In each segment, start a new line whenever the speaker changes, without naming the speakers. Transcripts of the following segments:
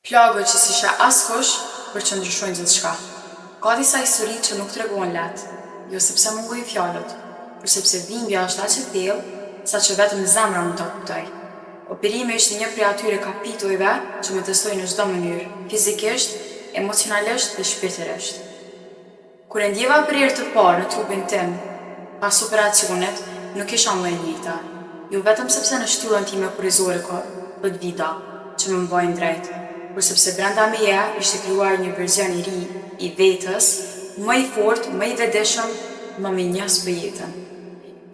Plagët që s'i sheh askush, por që ndryshojnë gjithçka. Ka disa histori që nuk tregohen lehtë, jo sepse mungojnë fjalët, por sepse dhimbja është aq e thellë, saqë vetëm zemra mund ta kuptojë. Operimi ishte një prej atyre kapitujve që më testoi në çdo mënyrë, fizikisht, emocionalisht dhe shpirtërisht. Kur e ndjeva për herë të parë në trupin tim, pas operacionit, nuk isha më e njëjta. Jo vetëm sepse në shtyllën time kurrizore ka plot vida që më mbajnë drejt, por sepse brenda meje ishte krijuar një version i ri i vetes, më i fortë, më i vetëdijshëm, më mirënjohës për jetën.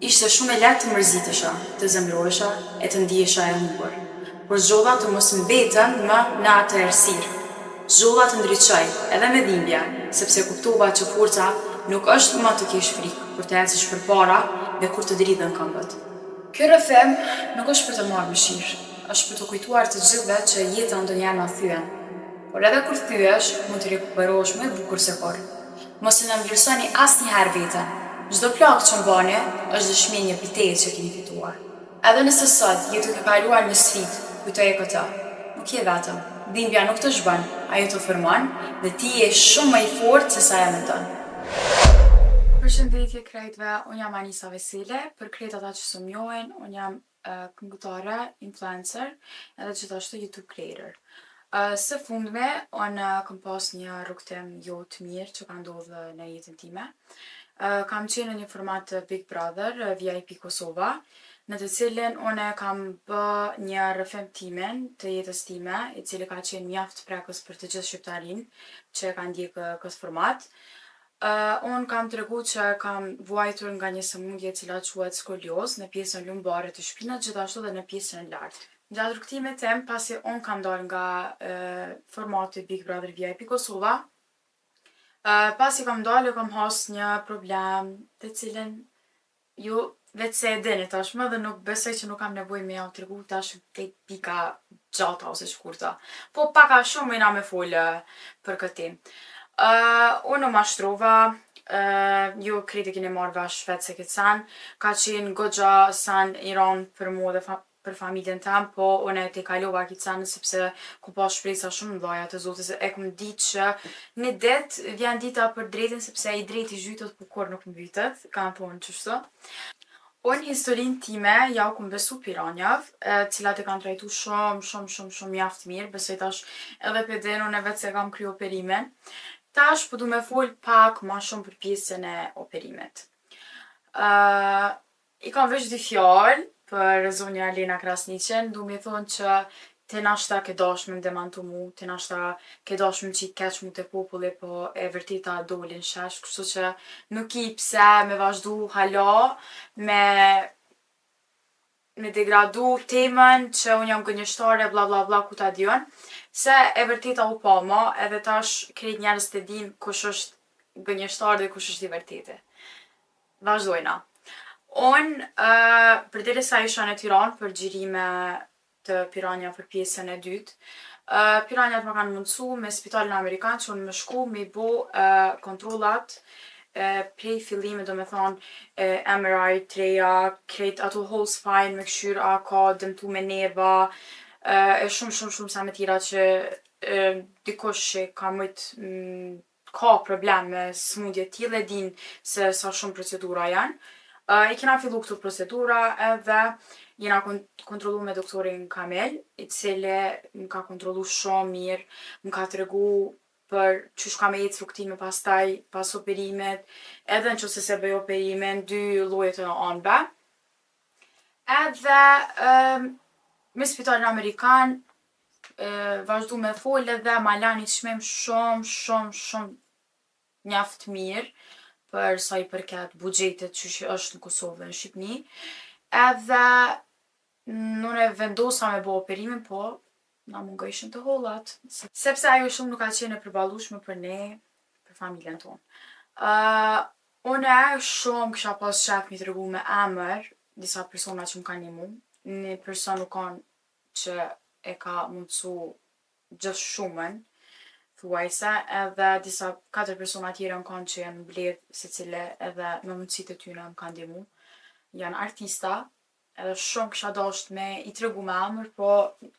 Ishte shumë e lehtë të mërzitesha, të zemërohesha e të ndihesha e humbur. Por zgjodha të mos mbetem më në atë errësirë. Zgjodha të ndriçoj, edhe me dhimbje, sepse kuptova që forca nuk është më të kesh frikë, por të ecësh përpara dhe kur të dridhen këmbët. Ky rrëfim nuk është për të marrë mëshirë, është për t'u kujtuar të gjithëve që jeta ndonjëherë na thyen. Por edhe kur thyhesh, mund të rikuperohesh më e bukur se kurrë. Mos e nënvlerësoni asnjëherë veten. Çdo plagë që mbani është dëshmi e një beteje që keni fituar. Edhe nëse sot je duke kaluar një sfidë, kujtoje këtë, nuk je vetëm. Dhimbja nuk të zhbën, ajo të formon dhe ti je shumë më i fortë se sa e mendon. Përshëndetje krejtve, unë jam Anisa Veseli, për krejt ata që s'më njohin, unë jam këngëtare, influencer edhe gjithashtu YouTube creator. Së fundmi, unë kam pas një rrugëtim jo të mirë që ka ndodhë në jetën time. Kam qenë në një format Big Brother, VIP Kosova, në të cilin unë kam bë një rrëfim timin të jetës time, i cili ka qenë mjaft prekës për të gjithë shqiptarinë që e ka ndjekë këtë format. Unë kam tregu që kam vuajtur nga një sëmundje e cila quhet skoliozë në pjesën lumbare të shpinës gjithashtu dhe në pjesën e lartë. Gjatë rrugëtimit tim, pasi unë kam dalë nga formati Big Brother VIP Kosova, pasi kam dalë e kam has një problem të cilin Ju veç se e dini tashmë dhe nuk besoj që nuk kam nevojë me jau tregu tash krejt pika gjata ose shkurta. Po pak a shumë mujna me folë për këtë temë. Unë u mashtrova, ju krejt e keni marrë vesh vetë se këtë sen, ka qenë goxha sen i randë për mu dhe për familjen tem, po unë e tejkalova këtë sen sepse kom pas shpresa shumë t'mdhaja te Zoti se e kom ditë që një ditë vjen dita për drejtin sepse i drejti zhytet po kurrë nuk mbytet, kanë thonë qështu. Unë historinë time jau kom besu piranjave, të cilat e kanë trajtu shumë shumë shumë shumë mjaft mirë, besoj tash edhe pe din, unë vetë se kam kry operimin. Tash po du me fol pak ma shumë për pjesën e operimit. I kam veç dy fjalë për zonja Lena Krasniqin, du me i thonë që ti nashta ke dashtë me m'demantu mu, ti nashta ke dashtë me m'qitë keq mu te populli, po e vërteta doli n'shesh, kështu që nuk ki pse me vazhdu hala me me degradu temën që unë jam gënjeshtare blla blla blla ku ta di unë, se e vërteta u pa ma edhe tash krejt njerëzit e dinë kush është gënjeshtar dhe kush është i vërteti. Vazhdojna. Unë, përderisa isha në Tiranë për xhirime të Piranja për pjesën e dytë, Piranjat ma kanë mundësu me spitalin amerikan që unë me shku me i bo kontrollat prej fillimit, do me thonë MRI t'reja, krejt ato whole spine me kqyr a ka dëmtume nerva, e shumë shumë shumë sene tjera që dikush që ka mujt ka problem me sëmundje të tilla e din se sa shumë procedura janë. I kena fillu këto procedura edhe jena kontrollu me doktorin Kamil, i cili më ka kontrollu shumë mirë, më ka tregu për qysh ka me ecë rrugëtimi pastaj pas operimit, edhe në qoftë se s'e bëj operimin, dy lloje të anëve. Edhe me spitalin amerikan vazhdu me fol edhe ma la një çmim shumë shumë shumë mjaft mirë për sa i përket buxhetit qysh është në Kosovë dhe në Shqipni. Edhe unë e vendosa me bo operimin, po na mungojshin të hollat. Sepse ajo shumë nuk ka qenë e përballueshme për ne, për familjen tonë. Unë shumë kisha pas qef mi tregu me emër disa persona që më kanë nimu. Një person u kon që e ka mundësu gjithë shumën, thuajse, edhe disa katër persona tjerë janë kanë që janë mbledh secili edhe me mundësitë e tyne më kanë ndihmu. Janë artista. Edhe shumë kisha dasht me i tregu me emër, po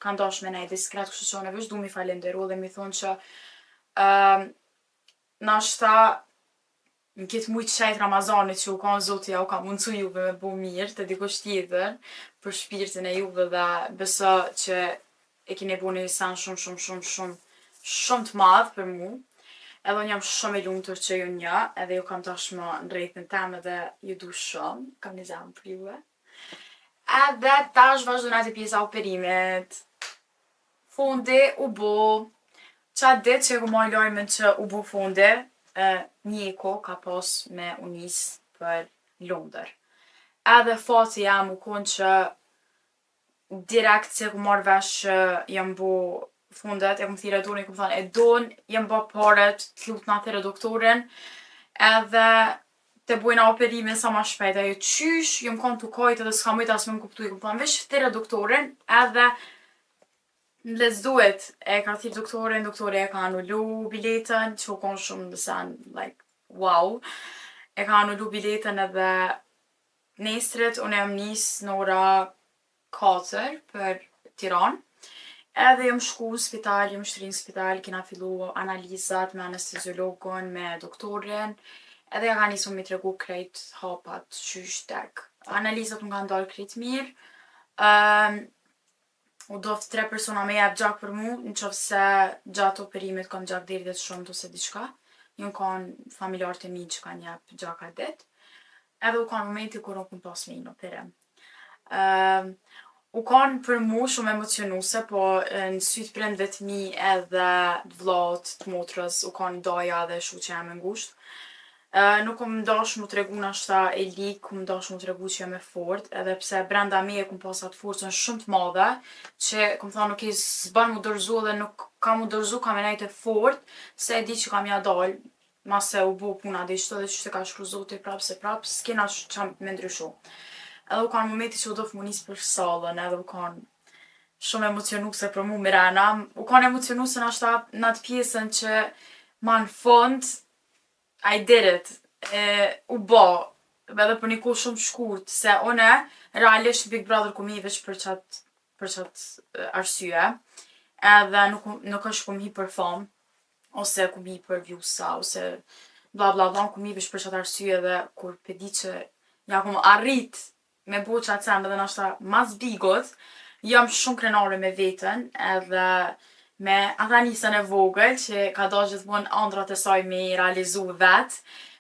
kanë dasht me nejt diskret, kështu që une veç du mi falenderu edhe mi thonë që nashta n'kit muj t'shejt t'Ramazanit që u kon Zoti jau ka mundsu juve me bo mirë te dikush tjetër për shpirtin e juve dhe beso që e keni bo ni sen shumë shumë shumë shumë shumë t'madh për mu. Edhe unë jam shumë e lumtur që ju njoh edhe ju kam tashmë n'rrethin tem edhe ju du shumë, kam një zemër për juve. Edhe tash vazhdojna te pjesa e operimit. Fundi u bo, qatë ditë që e kom marrë lajmin që u bo fundi, mjeku ka pas me u nis për Londër. Edhe fati jem u kon që direkt si e kom marrë vesh që jon bo fundet, e kom thirrë Edonin, i kom thonë Edon, jon bo paret, t'lutna thirre doktorin edhe te bojna operimin sa ma shpejt. Ajo qysh, jom kon tu kajt edhe s'ka mujt as me m'kuptu, i kom thonë veç thirre doktorin edhe let's do it. E ka thirrë doktorin, doktori e ka anulu biletën, që u kon shumë sen like wow. E ka anulu biletën edhe nesrit unë jam nis në ora 4 për Tiranë. Edhe jom shku në spital, jom shtri në spital, kena fillu analizat me anesteziologun, me doktorin, edhe ja ka nisur mi tregu krejt hapat qysh tek. Analizat më kanë dalë krejt mirë. U doft tre persona me jep gjak për mu, në qoftë se gjatë operimit kam gjakderdhje të shumtë ose diçka. Jon kanë familjarët e mi që kanë jep gjak atë ditë. Edhe u kanë momenti kur unë kom pas me hi në operim. U kanë për mu shumë emocionuse, po në sytë prindve të mi edhe të vllaut, të motrës, u kanë daja dhe shoqja jem e ngushtë. Nuk kom dash mu tregu nashta e lig, kom dash mu tregu që jam e fort, edhe pse brenda meje kom pas atë forcën shumë të madhe, që kom thonë okej, s'ban mu dorzu edhe nuk kam mu dorzu, kam me nejt e fort, se e di që kam ja dal, mase u bo puna diqto dhe qysh e ka shkru Zoti prap se prap, s'kena qa me ndryshu. Edhe u kanë momenti që u doft mu nis për sallën, edhe u kanë shumë emocionuse për mu mrena. U kanë emocionuse nashta në atë pjesën që ma në fund I did it. E, u bo, edhe për një kohë shumë shkurt, se une realisht Big Brother kum hi veç për qatë arsye, edhe nuk është kum hi për famë, ose kum hi për viewsa, ose bla bla bla, kum hi veç për qatë arsye dhe kur pe di që ja kum arrit me bo qatë sen edhe nashta mas Bigot, jam shumë krenare me veten edhe me ata Anisën e vogël që ka dashur gjithmonë ëndrrat e saj me i realizu vet,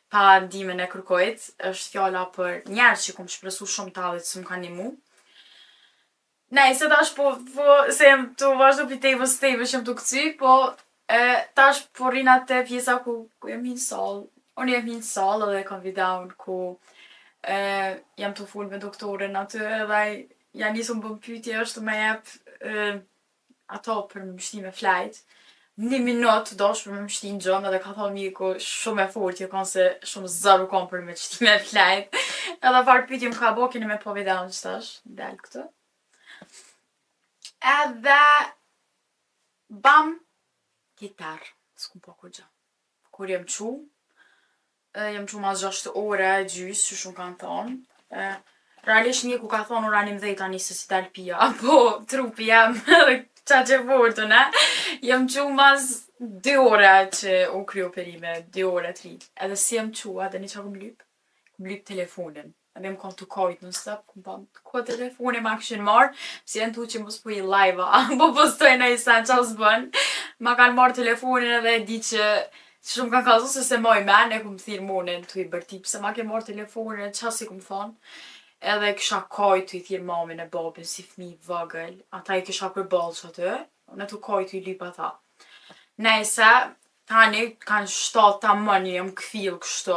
pa ndihmën e kërkujt, është fjala për njerëz që kom shpresu shumë ta dhe që më kanë nimu. Nejse tash po se jem tu vazhdu pi temës temës që jam tu kcy, po e, tash po rrina te pjesa ku jam hi në sallë. Unë jam hi në sallë edhe kam videon ku e, jam tu fol me doktorin aty edhe ai ja nisë më bën pyetje, është me jep e, ato për më shti me flajt. Një minut dosh për me më shti në gjumë edhe ka thonë mjeku shumë e fort, jo kanë se shumë zor u kon për me shti me flajt. Edhe farë pyetje më ka bo, keni me po videon që tash, dal këtu. Edhe bam, gitar, s'kum po kurgjë. Kur jem qu, e, jem qu mas 6 ore, gjysë, që shumë kanë thonë. E, realisht mjeku ka thonë ora 11 tani se si dal pija, po trupi jam edhe qa që fort une. Jem qu mas 2 ore që u kry operime, 2 ore, 3. Edhe si jem qu, a dini qa kum lyp? Kum lyp telefonin. Edhe jem kon tu kajt non stop, kum thonë, ku telefoni ma kishin marrë, pse janë tu që mos po i live-a, po postoj në i sen qa s'bën. Ma kanë marrë telefonin edhe e di që shumë kanë kallzu se se moj men, e kum thirr Monin tu i bërti, pse ma ke marrë telefonin, qa si kum thonë. Edhe kisha kajt tu i thirr mamin e babin si fëmijë vogël, ata i kisha përballë që aty, unë tu kajt tu i lyp ata. Nejse, tani kanë 7 tamon jam kthjell kështu,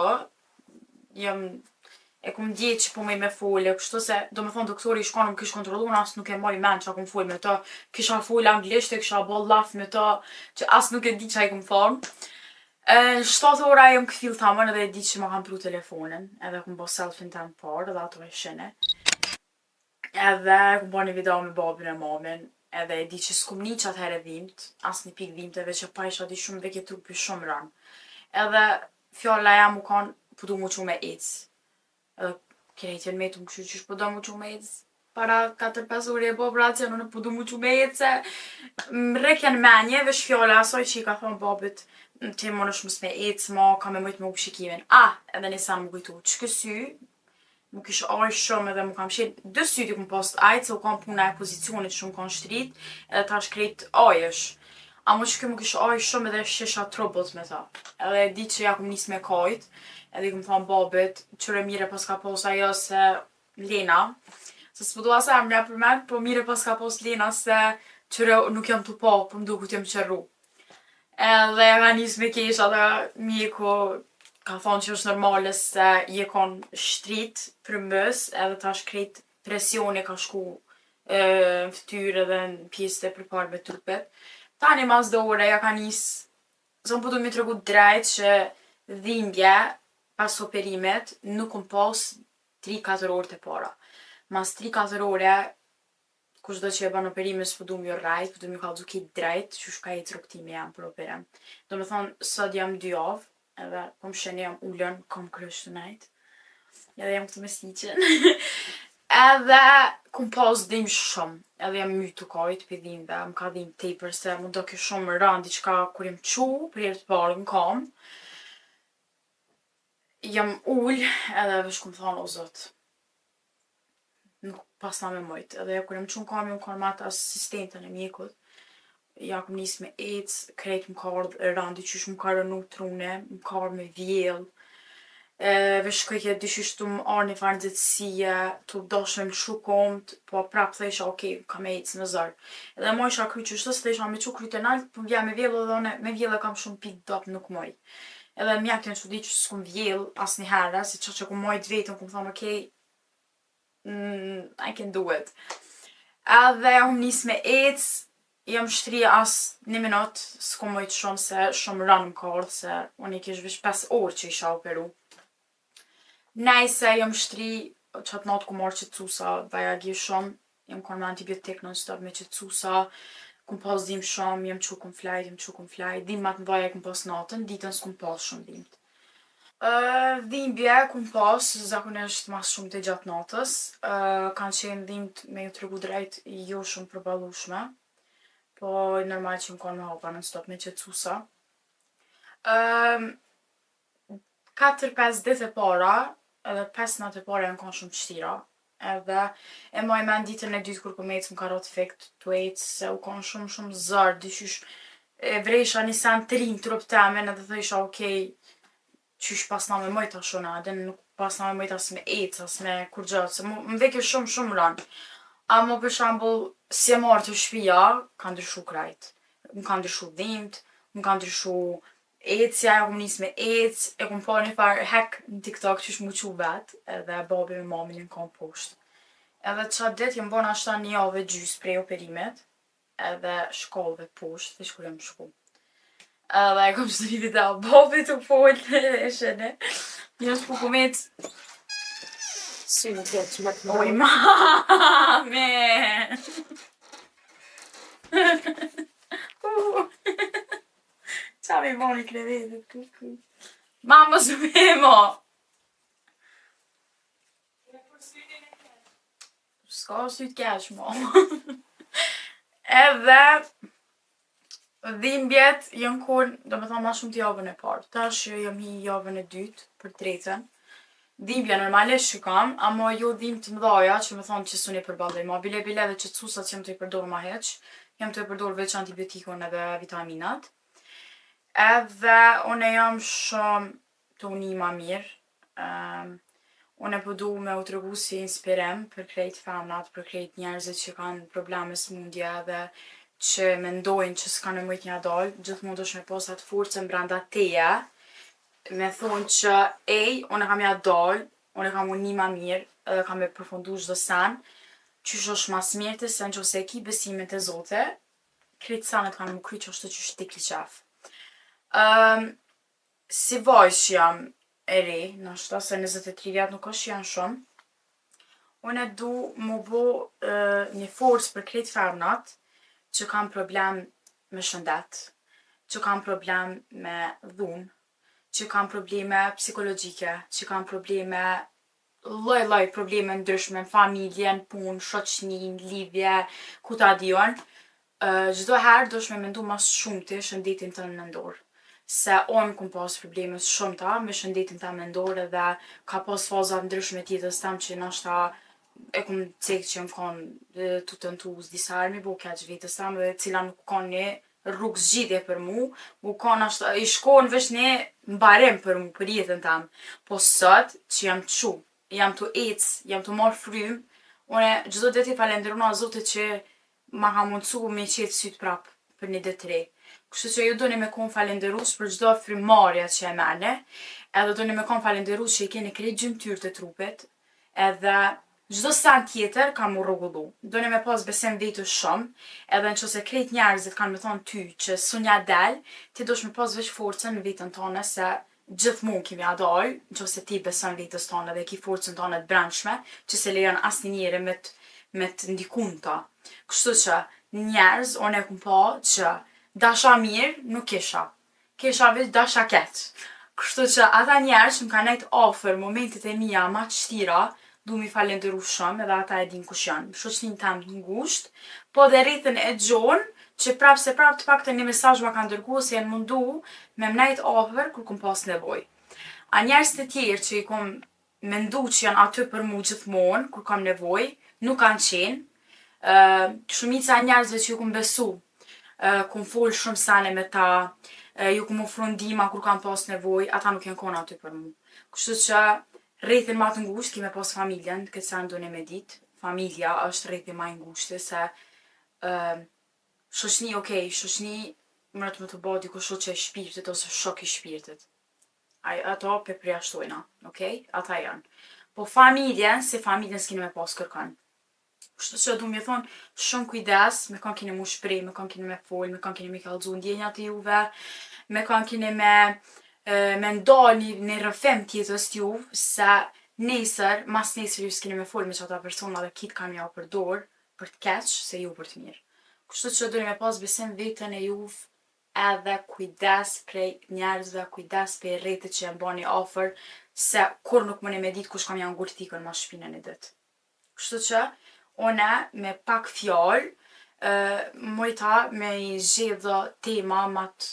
jam e kum ndje që po muj me fole kështu se do me thonë doktori ish kon më kish kontrollu, unë as nuk e maj men qa kum fol me të, kisha fol anglisht e kisha bo llaf me të, që as nuk e di qa i kum thonë. E, në 7 ora jam kthjell tamon edhe e di që ma kanë pru telefonin, edhe kum bo selfie-n tem parë edhe ato e shene. Edhe kum bo një video me babin e mamin, edhe e di që s'kum ni që atëherë dhimt, as një pikë dhimte, veç e pa isha di shumë veke trupi shumë rënd. Edhe fjala jam u kon, po du mu qu me ec. Edhe krejt janë metun kështu qysh po do mu qu me ec. Para 4-5 orë e bo operacion, unë po du mu qu me ece. Më rreke në menje, veç fjala asaj që i ka thonë babit, ti mundesh mos me ecë mo, ka me mujt me hup shikimin. Ah, edhe një sen më kujtu, që ky sy, mu kish aj shumë edhe mu kam mshel, dy sytë i kum pas ajtë, se u kanë puna e pozicionit shumë kanë shtrit, edhe tash krejt ajesh. Amo që ky mu kish aj shumë edhe shisha trobot me ta. Edhe e di që ja kum nis me kajt, edhe i kum thonë babit, qyre mire pas ka pas ajo se Lena, se s'po dua sa emrin ja përmend, po mire pas ka pas Lena se qyre nuk jam tu pa, po m'duket jam qërru. Edhe ja ka nis me kesh ata mjeku ka thonë që është normale se je kon shtrit përmbys edhe tash krejt presioni ka shku në fytyrë edhe në pjesët e përparme trupit. Tani mas do ore ja ka nis, se unë po du mi tregu drejt që dhimbje pas operimit nuk kom pas 3-4 orë të para. Mas 3-4 ore, kushdo që e ban operimin s'po du m'ju rrejt, po du m'ju kallzu krejt drejt, qysh ka ecë rrugtimi jem për operim. Do me thonë, sot jam 2 javë, edhe po më shihni jam ulën, kom kryq të nejt. Edhe jam këtu me stiqen. edhe kum pas dhimë shumë, edhe jam myt tu kajt pi dhimve, më ka dhimë tepër se mu doke shumë rëndë diçka kur jam qu për herë të parë në kom. Jam ul edhe veç kum thonë o zot, nuk pasna me mujt. Edhe kur jam qu në kam, jam kon me atë asistentën e mjekut. Ja kum nis me ec, krejt më ka ardhë rëndë, qysh më ka rënu truni, më ka ardhë me vjell. E, veç shkojke diqysh tu më ardhë një farë nxehtësie, tu dash me m'lshu komt, po prap thojsha okej, kam me ec me zor. Edhe majsha kryt qështu, se thojsha me qu kryt e nalt, po m'vjen me vjell edhe une me vjell e kam shumë pikë dobt nuk muj. Edhe mjekt janë çudit që s'kum vjell asniherë, se qa që kum majt vetën, kum thonë okej, I can do it. Edhe jam nis me ec, jam shtri as një minut, s'kum mujt shumë se shumë rëndë më ka ardhë se unë i kish veç 5 orë që isha operu. Nejse jam shtri, qatë natë kum marrë qetësusa, bajagi shumë, jam konë me antibiotik non stop me qetësusa, kum pas dhimë shumë, jam qu kum flajt, jam qu kum flajt, dhimë ma të mdhaja i kum pas natën, ditën s'kum pas shumë dhimt. Dhimbje kum pas, zakonisht mas shumë të gjatë natës, kanë qenë dhimt me ju tregu drejt jo shumë përballueshme, po normal që jam konë me hapa non stop me qetësusa. 4-5 ditë e para, edhe 5 natë e para janë konë shumë të vështira. Edhe e maj men ditën e dytë kur kom ecë më ka ra t'fikt tu ecë se u konë shumë shumë zor, diqysh e vresha një sen të ri në trup temin edhe thojsha okej, qysh pasna me mujt tash unë, a din nuk pasna me mujt as me ecë, as me kurgjo, se mu më veke shumë shumë rënd. Amo për shembull, si jam ardhë te shtëpia, ka ndryshu krejt. Më ka ndryshu dhimt, më ka ndryshu ecja, ja kum nis me ec, e kum pa një farë hack në TikTok qysh mu qu vet, edhe babi me mamin janë kon poshtë. Edhe qatë ditë jam bo nashta një javë e gjys prej operimit, edhe shkollëve poshtë, veç kur jam shku. Edhe e kom shtu një video babi tu fol, e shene. Jam shku kum ec.
Sy në keq me të
Oj mami! Qa mi boni krevetit, kuku? Ma mos me mo! S'ka sy t'keq mo. Edhe dhimbjet janë kon, do me thonë ma shumë të javën e parë. Tash që jam hi javën e dytë për tretën. Dhimbje normalisht që kam, amo jo dhimbje të mëdhaja që me thonë që s'un e përballoj ma. Bile bile edhe qetësusat që jam të i përdorur ma hiq. Jam të e përdorur veç antibiotikun edhe vitaminat. Edhe une jam shumë të uni ma mirë. Um, Unë po du me u tregu si inspirim për krejt femnat, për krejt njerëzit që kanë probleme smundje edhe që mendojnë që s'kanë me mujt m'ja dal, gjithmonë dush me pas atë forcën brenda teje, me thonë që ej, unë kam ja dal, unë kam u ni ma mirë edhe kam me përfundu çdo sen, qysh është mas mirti se nëse e ki besimin te Zoti, krejt senet kanë mu kry qashtu qysh ti ki qef. Um, si vajzë që jam e re, nashta se 23 vjet nuk është që janë shumë, unë e du mu bo një forcë për krejt femnat që kanë problem me shëndet, që kanë problem me dhunë, që kanë probleme psikologjike, që kanë probleme lloj lloj probleme t'ndryshme n'familje, n'punë, n'shoqni, n'lidhje, ku ta di unë, çdo herë duhesh me mendu mas shumti shëndetin tënd mendor. Se unë kom pasë probleme t'shumta me shëndetin tem mendor edhe ka pas faza t'ndryshme t'jetës tem që nashta e kom cekë që jom kon tu tentu disa herë mi bo keq vetës tem edhe e cila nuk u kon ni rrugë zgjidhje për mu, u kon nashta, ish kon veç ni mbarim për mu, për jetën tem. Po sot që jam qu, jam tu ecë, jam tu marrë frymë, une çdo ditë i falenderona Zotit që ma ka mundsu m'i qelë sytë prap për ni ditë t're. Kështu që ju doni me kon falenderus për çdo frymëmarrje që e merrni, edhe doni me kon falenderus që i keni krejt gjymtyrët e trupit, edhe çdo sen tjetër ka m'u rregullu. Doni me pas besim n'vete shumë, edhe n'qofse krejt njerëzit kanë me thonë ty që sun ja del, ti duhesh me pas veç forcën n'veten tone se gjithmonë ki me ja dal, n'qofse ti beson vetës tone dhe e ki forcën tone t'brendshme, që s'e lejon asnjë njeri me t' me t'ndiku n'to. Kështu që, njerz, unë e kum pa që dashamirë nuk kisha, kisha veç dashakeq. Kështu që ata njerz që m'kanë nejt afër n'momentet e mija ma t'shtira, du m'i falenderu shumë edhe ata e din kush janë, shoqninë tem t'ngusht, po edhe rrethin e gjonë, që prap se prap t'paktën ni mesazh ma kanë dërgu ose janë mundu me m'nejt afër kur kom pas nevojë. A njerz të tjerë që i kom mendu që janë aty për mu gjithmonë, kur kam nevojë, nuk kanë qenë. Shumica e njerëzve që ju kom besu, kom folë shumë sene me ta, ju kom ofru ndihma kur kam pas nevojë, ata nuk janë kon aty për mu. Kështu që rrethin ma t'ngusht ki me pas familjen, këtë sen doni me ditë, familja është rrethi ma i ngushti se shoqni okej, shoqni munet me t'u bo dikush shoqe e shpirtit ose shok i shpirtit. Aj ato pe përjashtojna, okej, ata janë. Po familjen, si familjen s'keni me pas kërkon. Kështu që du me thonë shumë kujdes me kon keni mu shpreh, me kon keni me fol, me kon keni me kallzu ndjenjat e juve, me kon keni me me nda një, një rrëfim t'jetës t'juv, se nesër, mas nesër ju s'keni me fol me qata persona dhe kitë kanë me jau përdor për t'keq se jo për t'mirë. Kështu që doni me pas besim n'veten e juv edhe kujdes prej njerëzve, kujdes prej rrethit që e mbani afër, se kurr nuk muni me ditë kush ka me jau ngul thikën mas shpine ni ditë. Kështu që une me pak fjalë mujta me i zgjedh do tema ma të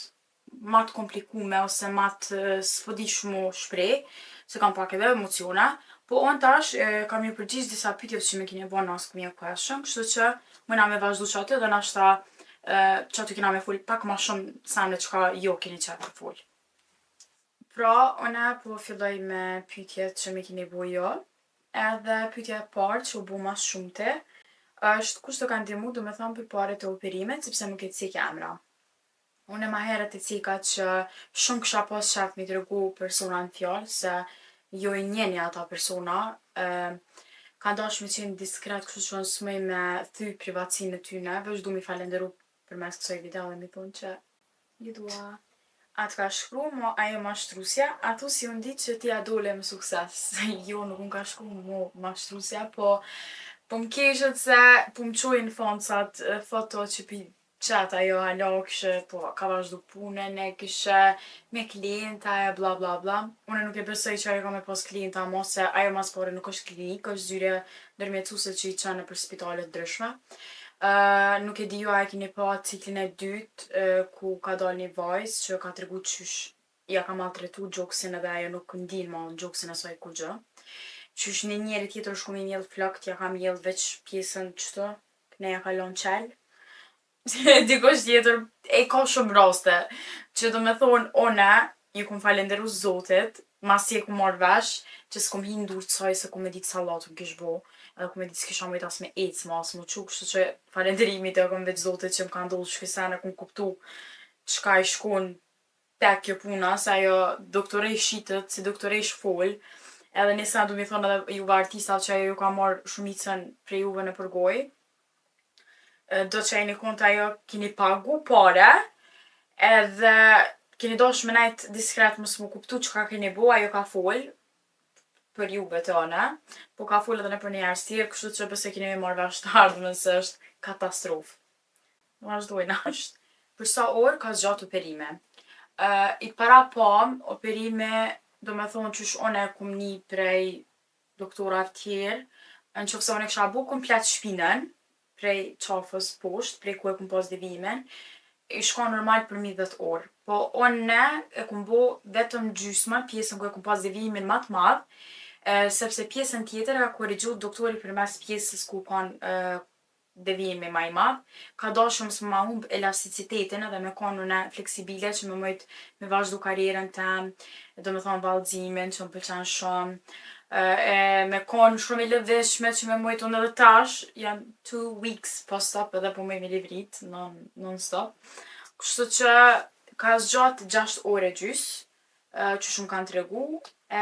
ma të komplikume ose ma të s'po di qysh mu shpreh, se kam pak edhe emocione, po unë tash kam ju përgjigj disa pyetjeve që më keni bo në Ask Me a Question, kështu që mujna me vazhdu qaty dhe nashta qaty kena me fol pak ma shumë sene çka jo keni qef me fol. Pra, une po filloj me pyetjet që mi keni bo jo, edhe pyetja e parë që u bo mas shumti është kush të ka ndihmu do me thonë për paret e operimit, sepse nuk e cek emra. Une ma herët e ceka që shumë kisha pas qef mi tregu persona në fjalë, se jo i njeni ata persona, kanë dashtë me qenë diskret, kështu që unë s'muj me thy privacinë e tyne, veç du mi falenderu përmes kësaj video dhe mi thonë që ju dua. A t'ka shkru mo ajo mashtrusja, a thu si u ndi që ti ja dole me sukses? Jo, nuk më ka shkru mu mashtrusja, po po m'keshet se po m'qojnë fansat foto që pi qet ajo hala kishe po ka vazhdu punën e kishe me klienta e bla bla bla. Une nuk e besoj që ajo ka me pas klienta mo se ajo mas pari nuk është klinikë, është zyre ndërmjetësuese që i qon nëpër spitale t'ndryshme. Nuk e di ju a e keni pa ciklin e dytë ku ka dalë një vajzë që ka tregu qysh ja ka maltretu gjoksin edhe ajo nuk ndin mo n'gjoksin e saj kurgjë. Qysh një njeri tjetër është shku me i mjell flokt, ja ka mjell veç pjesën qëtu, knej ja ka lon qel. Dikush tjetër, e ka shumë raste, që do me thonë une ju kum falenderu Zotit, masi e kum marrë vesh, që s'kum hi n'durë t'saj se ku me ditë sallat m'kish bo, edhe ku me ditë s'kisha mujt as me ecë ma, as mu qu, kështu që falenderimit ja kom veç Zotit që m'ka ndodhë qky sen e kum kuptu çka ish kon tek kjo puna, se ajo doktoresh shitet, si doktoresh fol, edhe një sen du mi thonë edhe juve artistave që ajo ju ka marrë shumicën prej juve nëpër gojë. Do që jeni kon te ajo keni pagu pare, edhe keni dashtë me nejt diskret mos mu kuptu çka keni bo, ajo ka fol për juve te one, po ka fol edhe nëpër njerëz tjerë, kështu që besoj keni me marrë vesh të ardhmen se është katastrofë. Vazhdojna. Është për sa orë ka zgjatë operimi? I parapam operimi, do me thonë qysh une e kum ni prej. doktorat tjerë. N'qofse unë e kisha bo komplet shpinën, prej qafës poshtë, prej ku e kom pas devijimin, ish kon normal përmi 10 orë. Po une e kom bo vetëm gjysmën, pjesën ku e kom pas devijimin ma t'madh, sepse pjesën tjetër e ka korrigju doktori përmes pjesës ku u kon devijimi ma i madh. Ka dashtë që mos me ma humb elasticitetin edhe me kon une fleksibile që me mujt me vazhdu karrierën tem, domethonë vallzimin që m'pëlqen shumë, e me kon shumë e lëvizshme që me mujt unë edhe tash, jam two weeks post op edhe po muj me livrit non non stop. Kshtu që ka zgjatë 6 orë e gjys, qysh m'kanë tregu,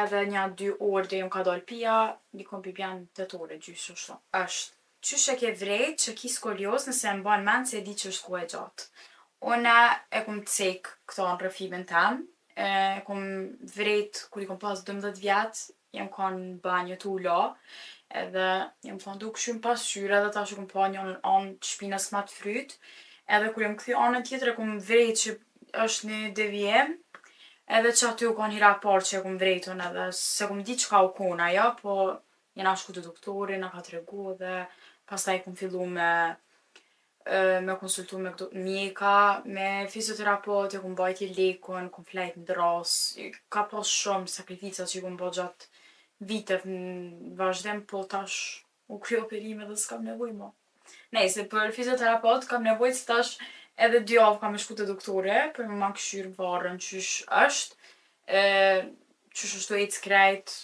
edhe nja 2 orë deri m'ka dalë pija, dikun pi bjen 8 orë e gjys qashtu. Është. Qysh e ke vrejt që ki skoliozë nëse e mban mend se e di që është kohë e gjatë? Une e kum cek kto n'rrëfimin tem, e kum vrejt kur i kom pas 12 vjet, jom kon n'banjo tu u la edhe jom kon tu kqyr n'pasqyrë edhe tash e kom pa njonën anë t'shpinës ma t'frytë, edhe kur jom kthy n'anën tjetër e kom vrejt që është ni devijim edhe qaty u kon hera e parë që e kom vrejt unë edhe s'e kom dit çka u kon ajo po jena shku te doktori, na ka tregu edhe pastaj kom fillu me me konsultu me kto mjeka, me fizioterapeut, e kom bajt jelekun, kom flejt n'drrasë, ka pas shumë sakrifica që i kom bo gjatë viteve n'vazhdim po tash u kry operimi edhe s'kam nevojë mo. Nejse, për fizioterapeut kam nevojë se tash edhe dy javë kam me shku te doktori për me ma kqyr barrën qysh është, qysh osht tu ecë krejt,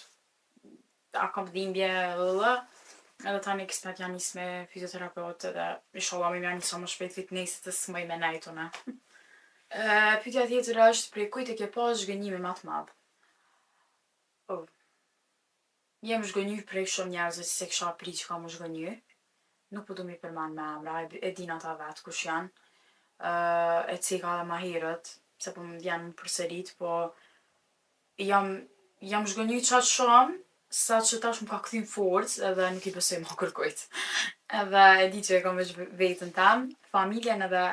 a kom dhimbje edhe tani kismet ja nis me fizioterapeut edhe ishalla muj me ja nis sa ma shpejt fitnessit se s'muj me nejt une. Pytja tjetër është prej kujt e ke pas zhgënjimin ma t'madh? Jem zhgënjy prej shumë njerzve që s'e kisha prit që kam mu zhgënjy. Nuk po du mi përmen me emra, e dijnë ata vet kush jon. E ceka edhe ma herët, pse po m'vjen mu përsërit, po jam jam zhgënjy qaq shumë saqë tash m'ka kthy n'forcë edhe nuk i besoj mo kërkujt. Edhe e di që e kom veç vetën tem, familjen edhe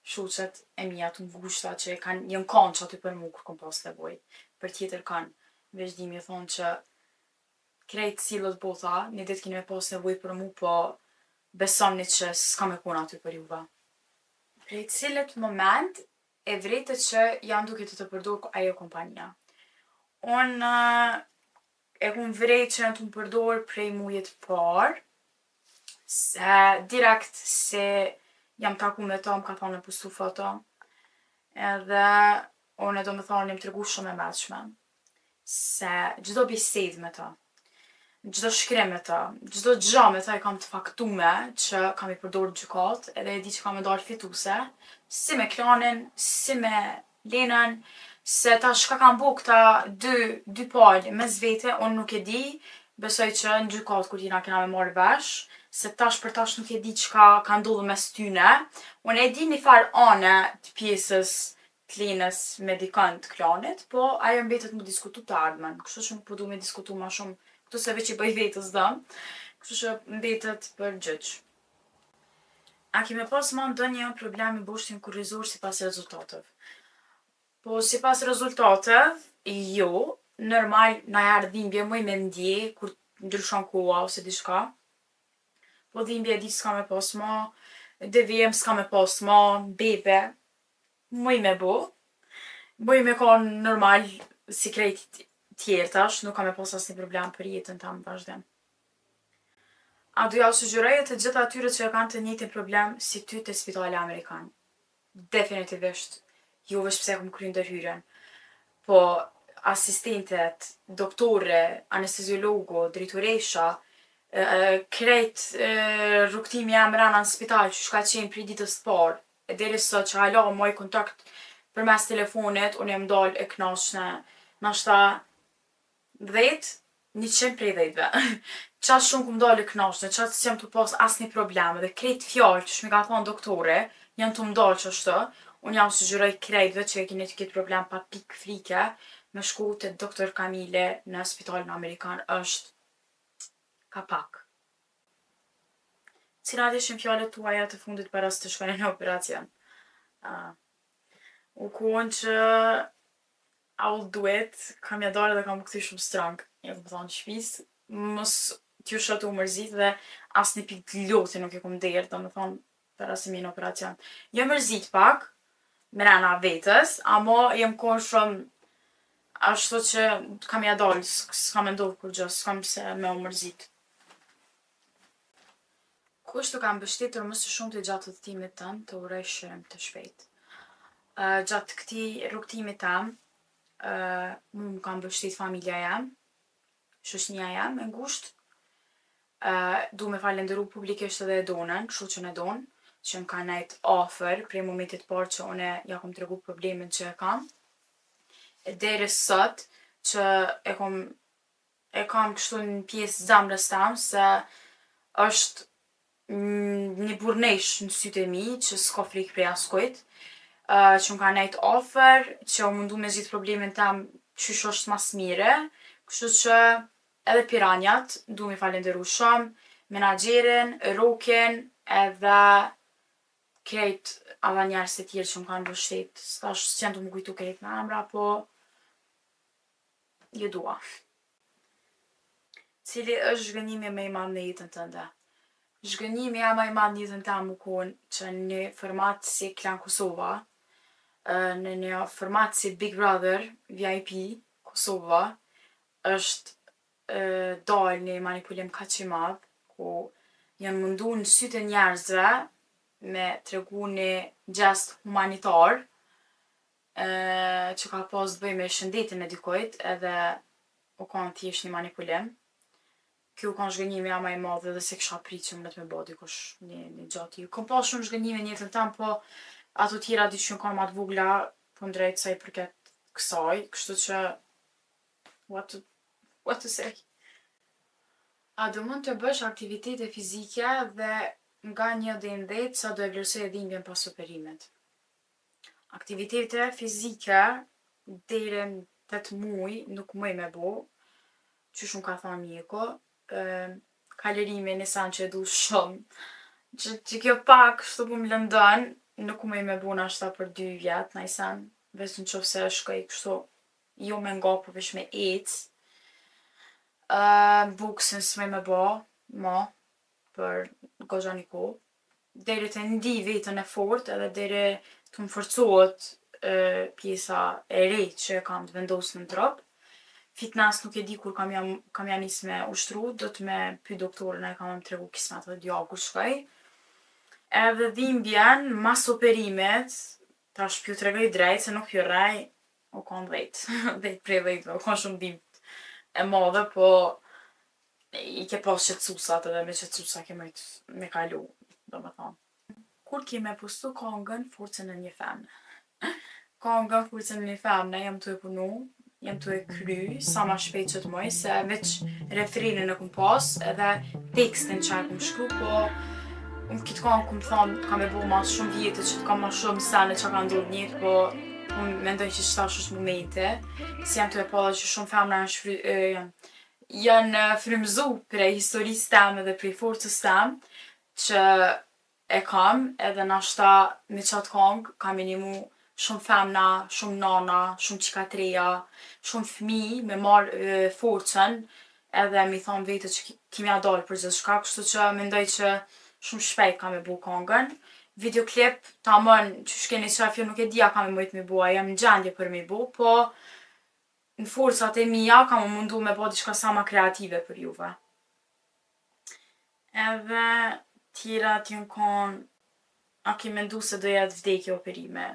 shoqet e mija t'ngushta që kanë jon kanë qaty për mu kur kom pas nevojë. Për tjetërkon, veç di mi thonë që krejt sillet bota, ni ditë kini me pas nevojë për mu po besomni që s'kam me kon aty për juve. Prej cilit moment e vrejte që janë duke të të përdorë ajo kompania? Unë e kum vrejt që jon tu m'përdorë prej mujit t'parë, se direkt si jam taku me to m'ka thonë me postu foto edhe une domethonë jom tregu shumë e meçme, se çdo bisedë me to, çdo shkrim me to, çdo gjo me to e kam t'faktume që kam mi përdorë n'gjykatë edhe e di që kam me dalë fituse, si me Klanin, si me Lenën, se tash çka kan bo kta dy, dy palë mes vete, unë nuk e di, besoj që n'gjykatë kur t'jena kena me marrë vesh, se tash për tash nuk e di çka ka ndodhë mes tyne. Unë e di nifar ane t'pjesës t'Lenës me dikon t'Klanit, po ajo mbetet mu diskutu t'ardhmen, kshtu që nuk po du me diskutu ma shumë ktu se veç i bëj vetës dom, kshtu që mbetet për gjyq. A ki me pas ma ndonjë problem me boshtin kurrizor sipas rezultateve? Po sipas rezultateve, jo. Normal najher dhimbje muj me ndje kur ndryshon koha ose diçka, po dhimbje e di që s'kam me pas ma, devijim s'kam me pas ma, bebe muj me bo, muj me kon normal si krejt tjertë tash, nuk kam me pas asni problem për jetën tem n'vazhdim. A do jau sugjeroje të gjithë atyre që e kanë të njëjtin problem si ty te Spitali Amerikan? Definitivisht, jo veç pse e kom kry ndërhyrjen, po asistentet, doktori, anesteziologu, drejtoresha, krejt rrugtimi jem mrena n'spital qysh ka qenë prej ditës t'parë e deri sot që hala maj kontakt përmes telefonit, unë jom dalë e knaqne nashta 10, 100 prej dhetve. Qaq shumë kum dalë e knaqne, qaq s'jom tu pas asni problem edhe krejt fjalët qysh m'i ka thonë doktori, janë tu m'dalë qashtu, unë jau sugjeroj krejtve që e keni këtë problem pa pikë frike, me shku te doktor Kamili në spitalin amerikan është kapak. Cilat ishin fjalët tuaja të fundit para se të shkoni në operacion? U kon që I will do it, kam ja dalë edhe kam mu kthy shumë strong. Ja kom thonë shpisë. mos t'ju shoh tu u mërzit dhe asnjë pikë loti nuk e kom derdh, domethonë, para se me hi n'operacion. Jom mërzit pak, mrena vetës, amo jom kon shumë ashtu që kam ja dalë, s'ka me ndodhë kurgjo, s'kam pse me u mërzit. Kush të ka mbështetur më së shumti gjatë udhëtimit tënd, të uroj shërim të shpejtë? Gjatë këtij rrugtimi tem, mu m'ka mbështet familja jem, shoqnia jem e ngushtë. Du me falenderu publikisht edhe Edonën, shoqen Edonë, që m'ka nejt afër prej momentit t'parë që une ja kom tregu problemin që e kam e deri sot që e kom e kam kshtu n'pjesë t'zemrës tem se është ni burrneshë n'sytë e mi që s'ka frikë prej askujt, që m'ka nejt afër, që u mundu me zgjidhë problemin tem qysh osht ma s'miri, kështuqë edhe Piranjat du mi falenderu shumë, menaxherin, Rokin edhe krejt ata njerzt e tjerë që m'kanë mbështetë. Tash s'jam tu mu kujtu krejt me emra po ju dua. Cili është zhgënjimi më i madh në jetën tënde? Zhgënjimi jem ma i madh n'jetën tem u kon që ni format si Klan Kosova, në një format si Big Brother VIP Kosova, është dalë ni manipulim kaq i madh, ku jon mundu n'sytë e njerzve me tregu ni gjest humanitar që ka pasë t'bojë me shëndetin e dikujt edhe u kon thjesht ni manipulim. Ky u kon zhgënjimi jem ma i madh edhe s'e kisha prit që munet me bo dikush ni ni gjo t'tillë. Kom pasë shumë zhgënjime n'jetën tem po ato tjerat diqysh jon kon ma t'vogla kundrejt sa i përket ksaj, kshtuqë what to what to say. A do mund të bësh aktivitete fizike dhe nga 1 deri në 10 sa do e vlerësoje dhimbjen pas operimit? Aktivitete fizike deri në 8 muj nuk muj me bo, qysh m'ka thonë mjeku. Kalërimi ni sen që e du shumë, që qikjo pak kshtu po m'lëndon, nuk muj me bo nashta për dy vjet naj sen, veç n'qofse shkoj kshtu jo me nga po veç me ecë. Boksin s'muj me bo mo për kogja ni kohë, deri te ndij vetën e fortë edhe deri t'më forcohet pjesa e re që e kam t'vendosme n'trup. Fitnes nuk e di kur kam me ja kam me ja nisë me ushtru, duhet me pyt doktorin ai ka me m'tregu kismet edhe dy javë kur shkoj. Edhe dhimbjen mas operimit, tash p'ju tregoj drejt se nuk p'ju rrej, u kon dhetë, dhetë prej dhetve, u kon shumë dhimt e madhe po i ke pasë qetsusat edhe me qetsusa ke mujt me kalu, domethonë. Kur ki me postu kongën Forcën e një femne? Kongën Forcën e një femne jam tu e punu, jam tu e kry sa ma shpejt që t'muj, se veç refrenin e kum pas edhe tekstin që e kum shkru, po unë kitë kongë kum thonë kam e bo mas shumë vjetë që t'kam ma shumë sene që ka ndodhë n'jetë, po unë mendoj që qitash është momenti, se jam tu e pa edhe që shumë femna janë shfry, janë janë frymzu prej historisë teme dhe prej forcës tem që e kam edhe nashta me qatë kongë kam me nimu shumë femna, shumë nana, shumë çika t'reja, shumë fmi me marrë forcën edhe mi thonë vetes që ki me ja dalë për gjithçka, kështu që mendoj që shumë shpejt kam me bo kongën. Videoklip tamon qysh keni qef ju nuk e di a kam me mujt me bo, a jam n'gjendje për me bo, po në forcat e mija kam mu mundu me bo diçka sa ma kreative për juve. Edhe tjerat jon kon, a ki mendu se do jetë vdekje operimi?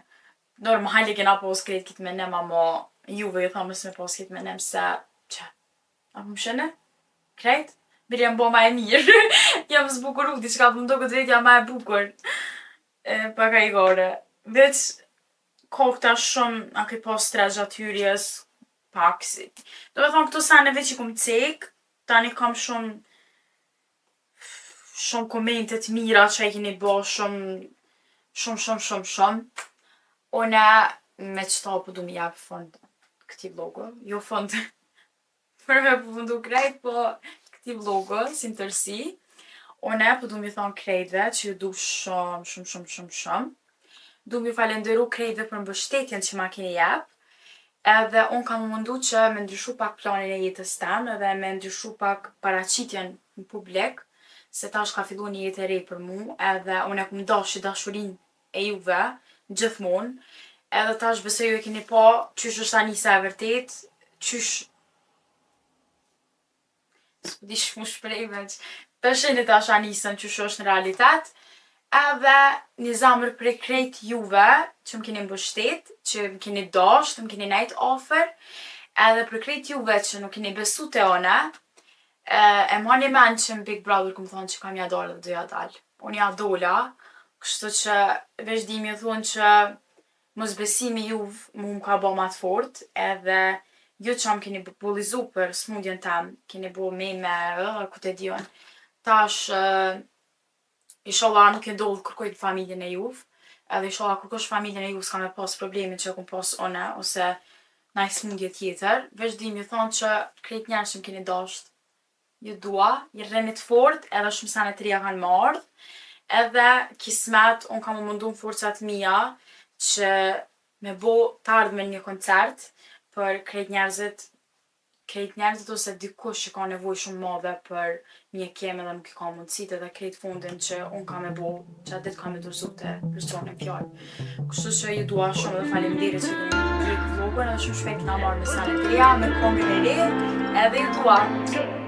Normal e kena pos krejt kit menim, amo juve ju tham mos me pas kit menim se, qe, a po m'shihni? Krejt? Bile jam bo ma e mirë, jam zbukuru diçka, po m'doket vetja ma e bukur. E, pak a hajgare. Veç ka këta shumë, a ke pas stres gjatë hyrjes, pak si. Do me thonë këto sene veç i kum cek, tani kam shumë shumë komente t'mira që i keni bo, shumë, shumë, shumë, shumë, shumë. Une me qëta po du mi jap fund këtij vlogu, jo fund për me përfundu krejt, po këtij vlogu si në tërsi. Une po du mi thonë krejtve që ju du shumë, shumë, shumë, shumë, shumë. Du mi falenderu krejtve për mbështetjen që ma keni jep. Edhe unë kam m'u mundu që me ndryshu pak planin e jetës tem edhe me ndryshu pak paraqitjen n'publik, se tash ka fillu ni jetë e re për mu edhe unë e kum dashtë qit dashurinë e juve gjithmonë. Edhe tash besoj ju e keni pa qysh është Anisa e vërtetë, qysh s'po di qysh mu shpreh veç, pe shihni tash Anisën qysh është n'realitet. Edhe ni zemër prej krejt juve që m'keni mbështet, që m'keni dashtë, m'keni nejt afër, edhe për krejt juve që nuk keni besu te une, e mani men që n'Big Brother kum thonë që kam me ja dalë edhe do ja dal. Unë ja dola, kështu që veç di me ju thonë që mosbesimi juv mu m'ka bo ma t'fortë edhe ju qa m'keni bullizu për smundjen tem, keni bo meme ku te di unë, tash ishalla nuk i ndodhë kërkujt n'familjen e juv, edhe ishalla kërkush n'familjen e juv s'ka me pas problemin që e kom pas une ose naj smundje tjetër. Veç di me ju thonë që krejt njerzt që m'keni dashtë, ju dua, rrini t'fort edhe shumë sene t'reja kanë me ardhë. Edhe kismet, unë kam m'u mundu n'forca t'mija që me bo t'ardhmen një koncert për krejt njerzit, krejt njerzit ose dikush që ka nevojë shumë t'madhe për mjekim edhe nuk i ka mundësitë edhe krejt fondin që unë kam me bo qat ditë kam me dorzu te personi n'fjalë. Kështu që ju dua shumë edhe faleminderit që keni ndjek vlogun edhe shumë shpejt kena marrë me sene t'reja, me kongën e re, edhe ju dua.